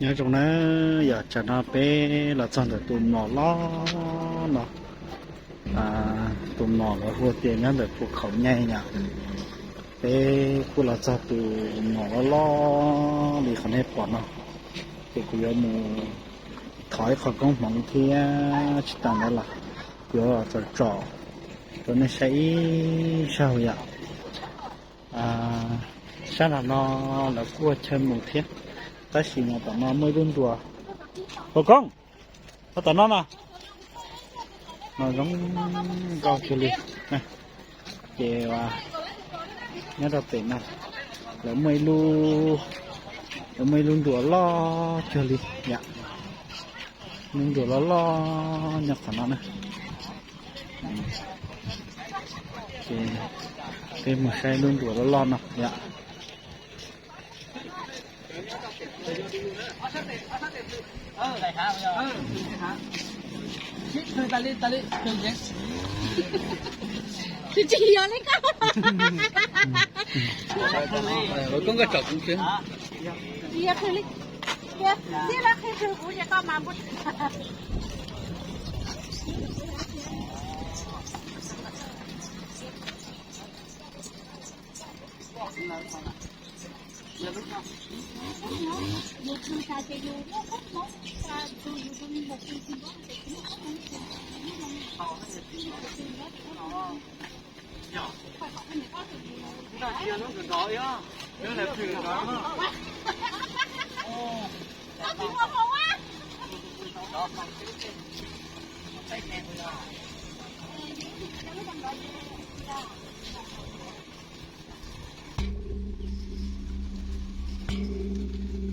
Nyob zoo na, yog tsam no peb los txog ntawm tus mlom loj no, tus mlom lawv hu tias nyob ntawm puag khaum nyaj yom. Peb kuj los txog tus mlom loj loj li qhov nej pom no, ces kuv yuav mus thov ib qho koob hmoov thiab tsis tas ntawd los kuv yuav tsom tsom rau nej saib ib zaug yom. Sab nram no lawv kuj ua chaw mus thiab, tab sis no tom no muaj ib lub nruas. Ua koob, ua tom no no, no zoo nkauj kawg li. Ces nyob rau pem no lawv muaj ib lub, lawv muaj ib lub nruas loj cuag li yom, lub nruas loj loj nyob qhov no na. Ces peb mus saib lub nruas loj loj no yom.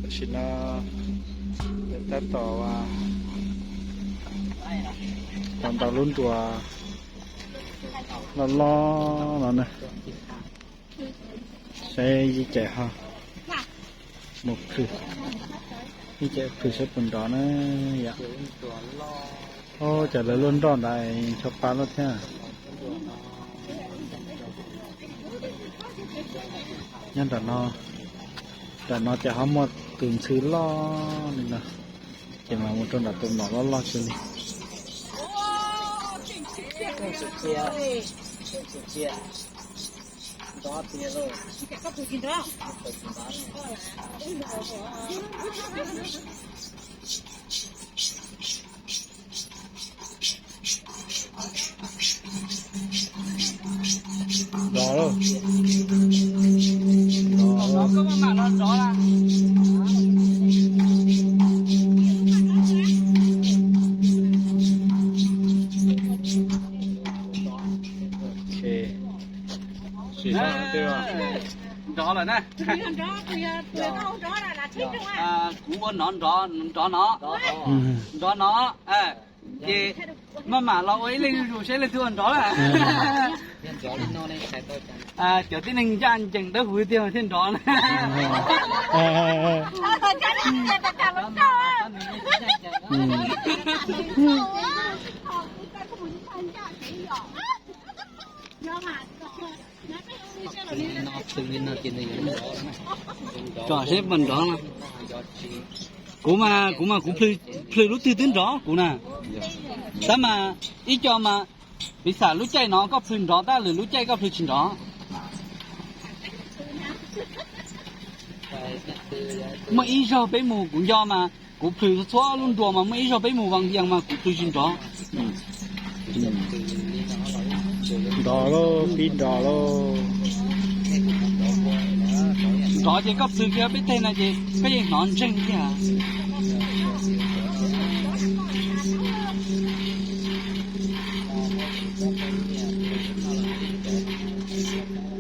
Tam sim no tab tom ua tau ntau lub nruas loj loj no na. Saib Yeej Cai ho mus plhws, Yeej Cai plhws saib puas nrov na yom. Ub, cas lawv luaj nroj ntawd ncho pa luaj thiab. Nyob nram no, nram no ces ho muaj tus ntxhw loj li no, ces mas mus rau nram tus mlom loj loj xwb li. Nrov lauj. Nrov lawm na. Kuv ua nov nrov, nrov no, nrov no. Ces maj mam los ua ib leeg zuj zus saib leej twg ua nrov na. Cov tib neeg ncaj ncees dawb huv tiag thiaj nrov na. Tsom seb puas nrov. Kuv mas, kuv mas kuv plhws lub twg twb nrov kuv na. Tab mas ib co mas piv xam lub caij no koj plhws nrov tab lwm lub caij koj plhws tsis nrov. Muaj ib zaug peb mus kuv nco mas kuv plhws txhua lub nruas mas muaj ib zaug peb mus Vaj Vias mas kuv plhws tsis nrov. Nrov lauj, pib nrov lauj. Nrov ces koj plhws kiag peb teg no ces koj yeej hnov ntseeg kiag.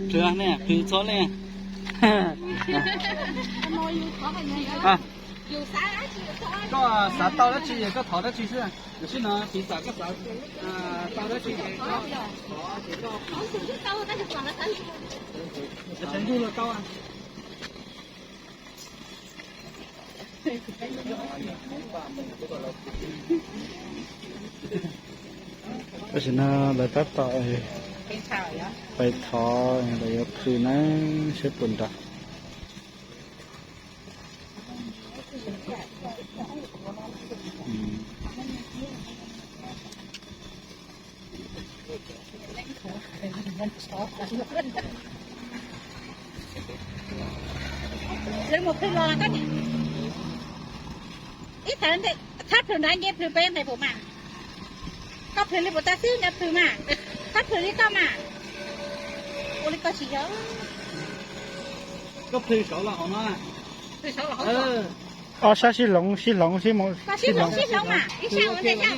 Plhws ne, plhws txhua ne. Koj xav tau dab tsi es koj thov dab tsi xwb. Tam sim no piv xam koj xav tau dab tsi. Tsaus ntuj los tau. Tam sim no lawv tab tom pais thov lawv yuav plhws na, seb puas nrov. Lawv mus plhws los koj, ib tawv thab plhws nrad nce plhws pem nqis pum mas. Koj plhws li puas tau xwb nrad plhws mas. Thab plhws li koj mas. Ua li koj tsis yog. Koj plhws saud los hauv no. Ob sab sib hloov sib hloov sib mus. Koj sib hloov sib hloov mas ib sab ua ntej sab.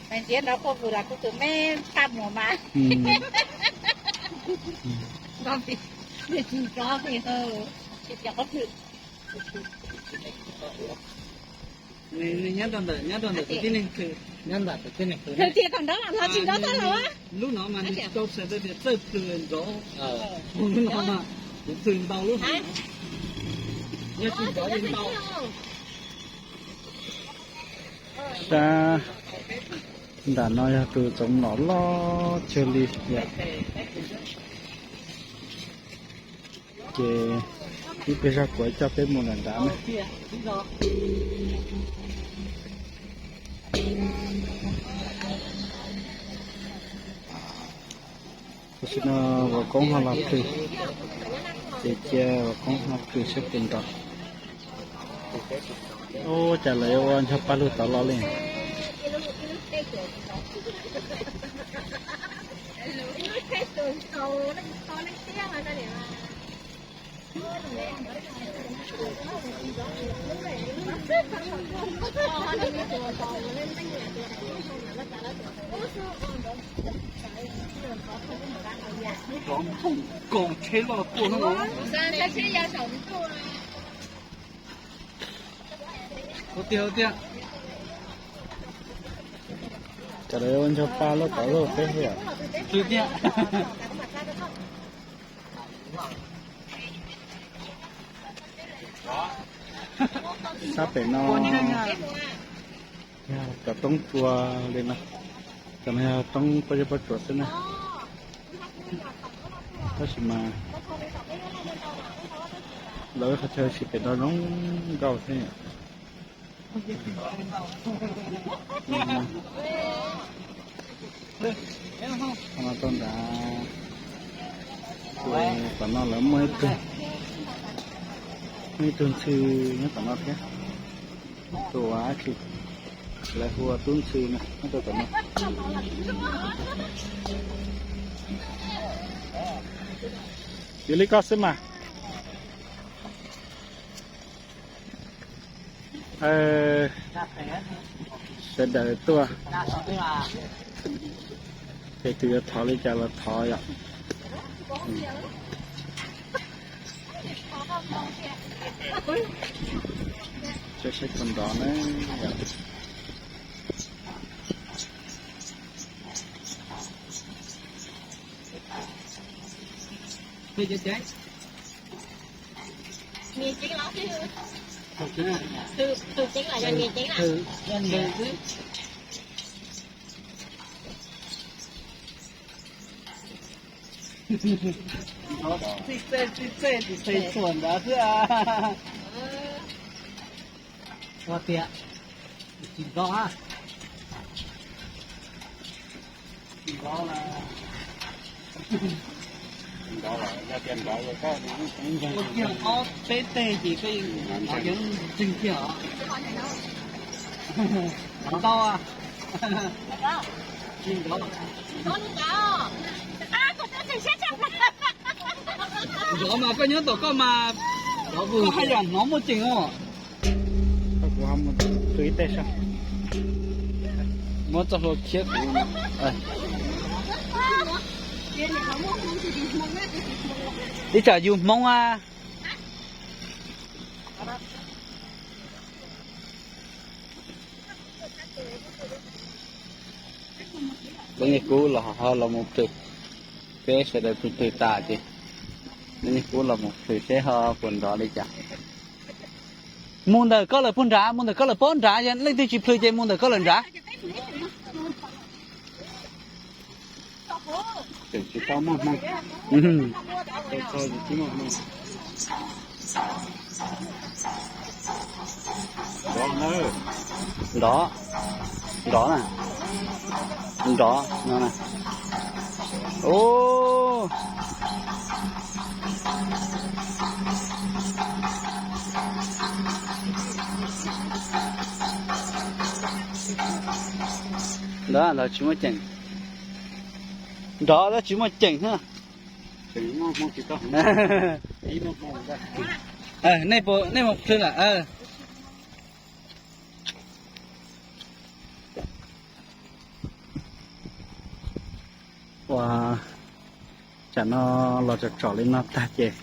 Mas ntxiv no kuj vwm los kuj tus me paj muag mas. Nws nyob rau ntawm, nyob rau ntawm tus tib neeg plhws. Nyob ntawm tus tib neeg plhws. Plhws tias kom nrov los tsis nrov tau los. Lub no mas nws tsis tau xav tias txawj plhws nrov. Lub no mas kuv plhws ntau lub no. Yog tsis nrov li ntau. Sab nram no yog tus tsoov lom loj kawg li yom. Ces ib pliag zog kuv coj peb mus nram nrad na. Tam sim no Vam Koob ho los plhws, ces cia Vam Koob ho plhws saib puas nrov. Ua cas lawv yuav ua ncho paj lug tod los li. Nrov nkoos tsheb loj tuaj no. Ua tiag ua tiag. Cas lawv ua ncho paj lug tod lug peb hwj. Twb tiag. Sab pem no yog cov roob tsua li no, cov no yog roob poj zeb poj tsuas xwb na. Tab sis mas lawv qhov chaw siv pem no zoo nkauj thiab. Qhov no tau nrad, ces tom no lawv muaj ib tug, muaj ib tug ntxhw nyob tom no thiab, tus uas dab tsi lawv hu ua tub ntxhw na nyob rau tom no. Yog li koj xwb mas. Sawv daws tuaj, ces tus yuav thov li cas los thov yom. Saib saib puas nrov na yom. Txij txej txij txej tsis txhais txhuam ntawd xwb. Ua tiag, tsis nrov, tsis nrov. Ua kiag ob peb teg ces peb nrov yeej ntseeg kiag os. Nrov ntau, tsis nrov. Nrov mas koj nyob tom koj mas, koj haj yam hnov muaj ceem os. Kuv ho mus pw ib teg saib. Muab txoj hlua khiab kuv. Ib tsam yus Hmoob a. Lawv niag kub los ho los mus plhws, peb sawv daws plhws plhws tas ces lawv niag kub los mus plhws seb ho puas nrov li cas. Mus ntawm koj lawm puag nrad, mus ntawm koj lawm puag nrad, yog leej twg tsis plhws ces mus ntawm koj lawm nrad. Tseem tsis tau muaj hmoo. Nrov, nrov na. Nrov no. Ub, ntawd ntawd tsis muaj ceem. Nrov tab tsis muaj ceem na. Nej mus plhw lawm. Ua, tsam no los tsom tsom li no tag ces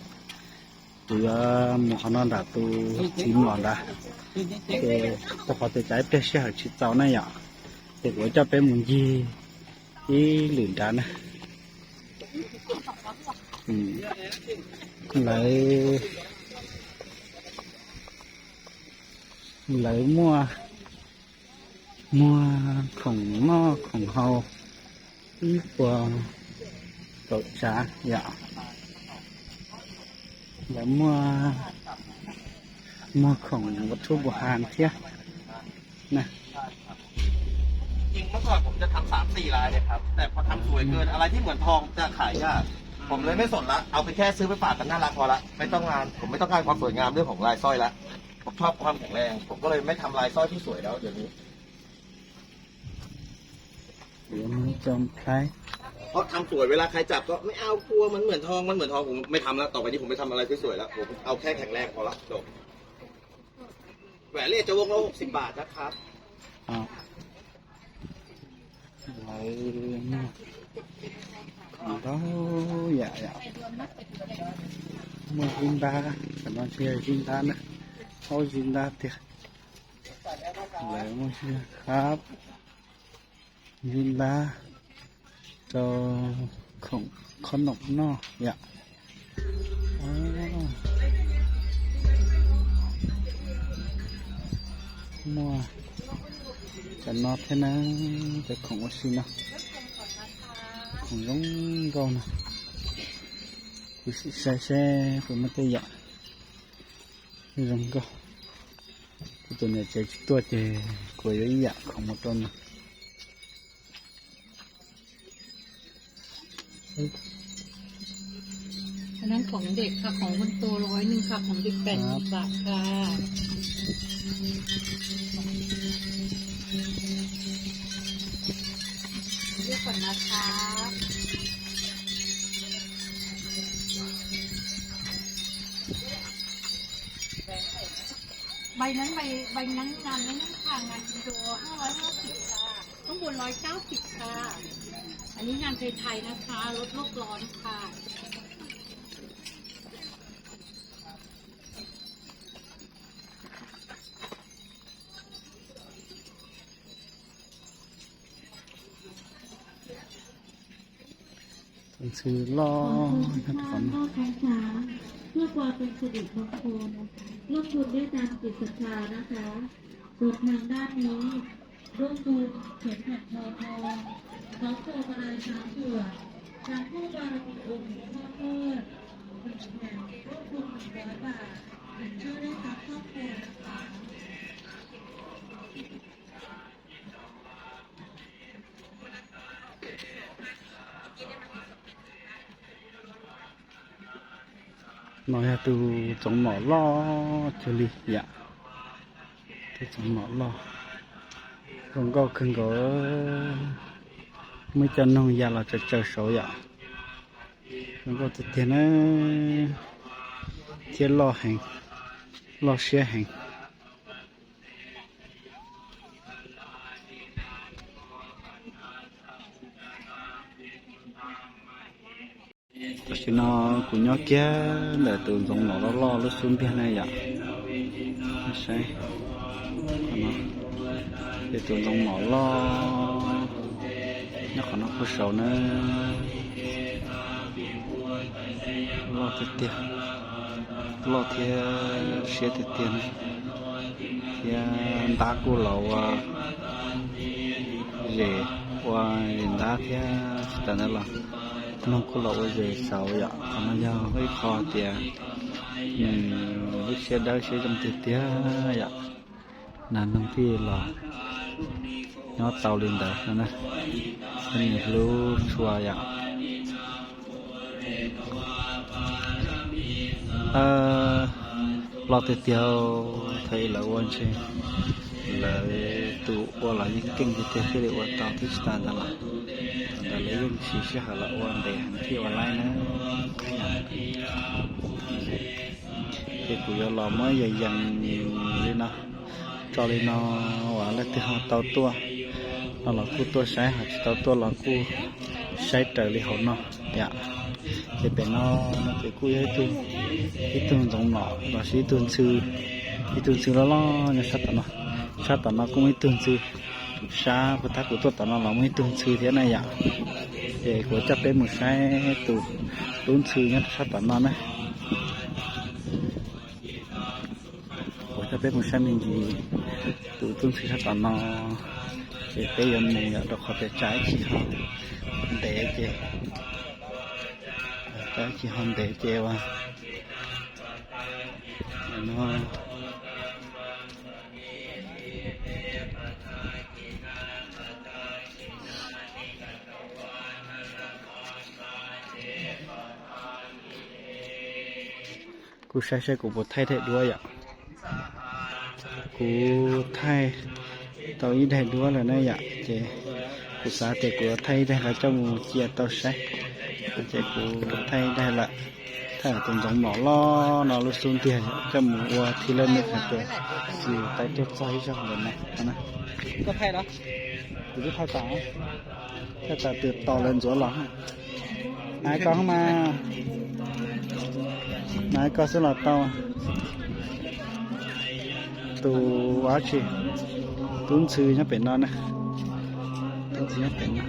kuv yuav mus qhov no nram tus txiv mlom nrad, ces rau qhov tias tsam ib pliag sij hawm tsis txaus na yom, ces kuv yuav coj peb mus ncig ib lwm nrad na. Lawv, lawv muaj, muag khoom noj khoom haus ib puas kaum tsav yom. Lawv muaj, muag khoom ua thuj bu has thiab na. จริงๆเมื่อก่อนผมจะทำสามสี่ลายเลยครับ แต่พอทำสวยเกิน อะไรที่เหมือนทองจะขายยาก ผมเลยไม่สนละ เอาไปแค่ซื้อไปฝากกันน่ารักพอละ ไม่ต้องงาน ผมไม่ต้องการความสวยงามเรื่องของลายสร้อยละ ผมชอบความแข็งแรง ผมก็เลยไม่ทำลายสร้อยที่สวยแล้วเดี๋ยวนี้ เพราะทำสวยเวลาใครจับก็ไม่เอากลัวมันเหมือนทองมันเหมือนทองผมไม่ทำแล้วต่อไปนี้ผมไม่ทำอะไรสวยๆแล้วผมเอาแค่แข็งแรงพอละจบ แหวนเรียกจะวงละหกสิบบาทนะครับ Lawv muag ntau yam yom, muaj zib ntab, tam no tsis yog zib ntab na, aub zib ntab tiag. Lawv muaj zib hab, zib ntab rau khoom khob noom noj yom. Muaj cov no thiab na, cov khoom ua si no, khoom zoo nkauj no. Kuv sim saib seb puas muaj tej yam zoo nkauj. Kuv tus niam tsev tsis tuaj ces kuv yuav ib yam khoom mus rau nws. Annan khoom deb kha, khoom hu ntu lob ib nws kha, khoom deb pem bam kha. Ib khoom na kha. Bánh nắng, bánh, bánh nắng ngàn với nắng hàng ngàn, bình thường hai trăm năm mươi kha, không bốn trăm chín mươi kha. Anh ấy ngàn thầy thầy nó kha, lốt lốt lo nó kha. Tus ntxhw loj nyob rau qhov no. เพื่อความเป็นสิริมงคล ร่วมทุนด้วยตามจิตศรัทธานะคะ ส่วนทางด้านนี้ ร่วมทุนเข็มขัดทองคำ พร้อมพวงมาลัยช้างเผือก นำคู่บารมีองค์หลวงพ่อเลิศ หนึ่งแผ่น ร่วมทุนหนึ่งร้อยบาท เห็นชื่อได้ตามครอบครัวนะคะ No yog tus txoov mom loj cuag li yom. Tus txoov mom loj zoo nkauj kawg nkaus. Muaj ib co noog ya los tsaws tsaws saud yom. Zoo nkauj tiag tiag na, thiab loj heev, loj siab heev. Tam sim no kuv nyob kiag ntawm tus ntxoov mom loj loj lub xub ntiag na yom. Saib, ces tus ntxoov mom loj nyob qhov no puag saud na. Loj tiag tiag, loj thiab siab tiag tiag na. Thiab ntab kuj los ua zes, ua zes ntab thiab tsis tas ntawd los noog kuj los ua zes saud yom. Qhov no yog ib qho tias nws lub siab dawb siab zoo tiag tiag yom. Nas noog thiaj los Nyob tau li ntawd no na, peb nws hlub tshua yom. Los tiag tiag, thaum lawv ua ntshe lawv tus ua los yeej keej tiag tiag thiaj li ua tau, twb tsis tas ntawd los thaum ntawd lawv yeej siv sij hawm los ua ntev heev thiaj ua laib na. Ces kuv yuav los muab yees yees li no, tso li no, uas leej twg ho tau tuaj no los kuj tuaj saib, ho tsis tau tuaj los kuj saib raws li hauv no yom. Ces pem no no ces kuj yog ib tug ntxoov nom los sis ib tug ntxhw, ib tug ntxhw loj loj nyob sab tom no. Sab tom no kuj muaj ib tug ntxhw, sab puag ta kuv tuaj tom no los muaj ib tug ntxhw thiab na yom. Ces kuv coj peb mus saib tus tub ntxhw nyob rau sab tom no na. Kuv coj peb mus saib me ntsis tus tub ntxhw sab tom no, ces peb yuav mus yom, rau qhov tias tsam ib chim ho ntev ces, tsam ib chim ho ntev ces ua no. Kuv saib saib kuv puas thaij daim duab yom. Kuv thaij tau ib daim duab lawm na yom, ces kuv xav tias kuv yuav thaij ib daim los coj mus cia tau saib, ces kuv thaij ib daim lawm. Thaij tus ntxoov nom loj no lub xub ntiag coj mus ua thi laj neeg hais tias xyum tau tuaj txog ib zaug ntawm no. Kuv twb thaij tas, thaij tas twb tos lawv ntxuav los. Naiv koj mas, naiv koj xwb los tau. Tus dab tsi, tub ntxhw nyob pem no na. Tub ntxhw nyob pem no.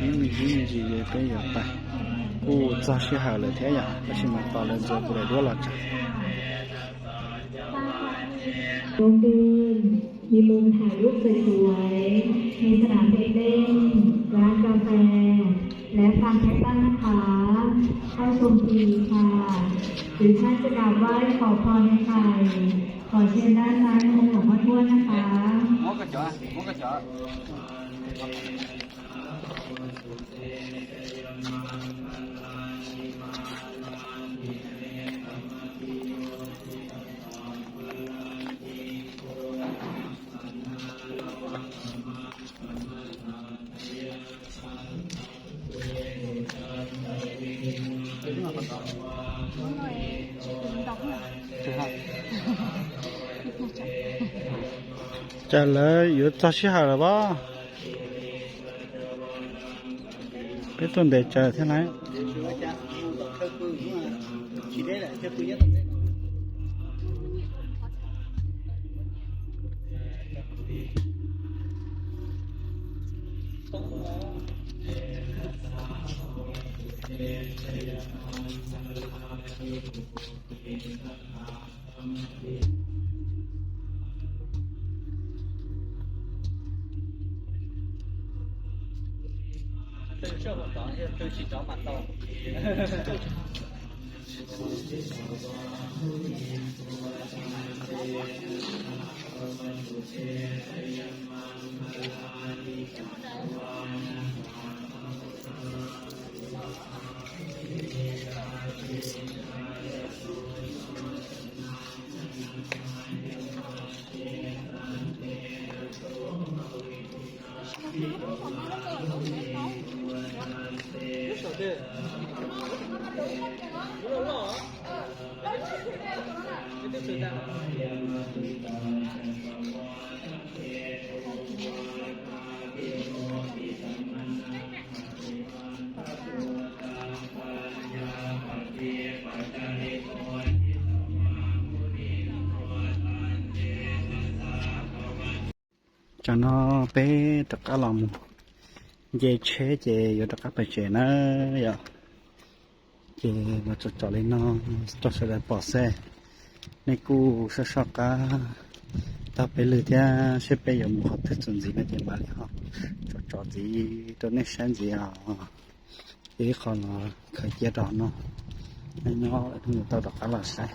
Ib me ntsis me ntsis peb yuav pais. Kuj txog sij hawm lawm thiab yom, tab sis mas tos lawv ntxuav kuv daim duab los tso. โรงเรียน มีมุมถ่ายรูปสวยๆ มีสนามเด็กเล่น ร้านกาแฟ และฟาร์มแพนด้านะคะ เข้าชมฟรีค่ะ หรือท่านจะกราบไหว้ขอพรในไข่ ขอเชิญด้านซ้ายมือหลวงพ่อทวดนะคะ Cas lawv yuav txog sij hawm lawm pob? Peb tuaj ntev tsawv thiab lauj. Tsam no peb rov qab los mus nce tsheb ces yuav rov qab pem tsev na yom. Ces los tsom tsom li no rau sawv daws pom xwb. Nej kuj soj soj qab taug peb lwg thiab seb peb yuav mus qhov twg txuas ntxiv no ces mam li ho tsom tsom ntxiv rau nej saib ntxiv os. Ces ib qho los khaws cia rau no, Nyob nyob tau rov qab los saib.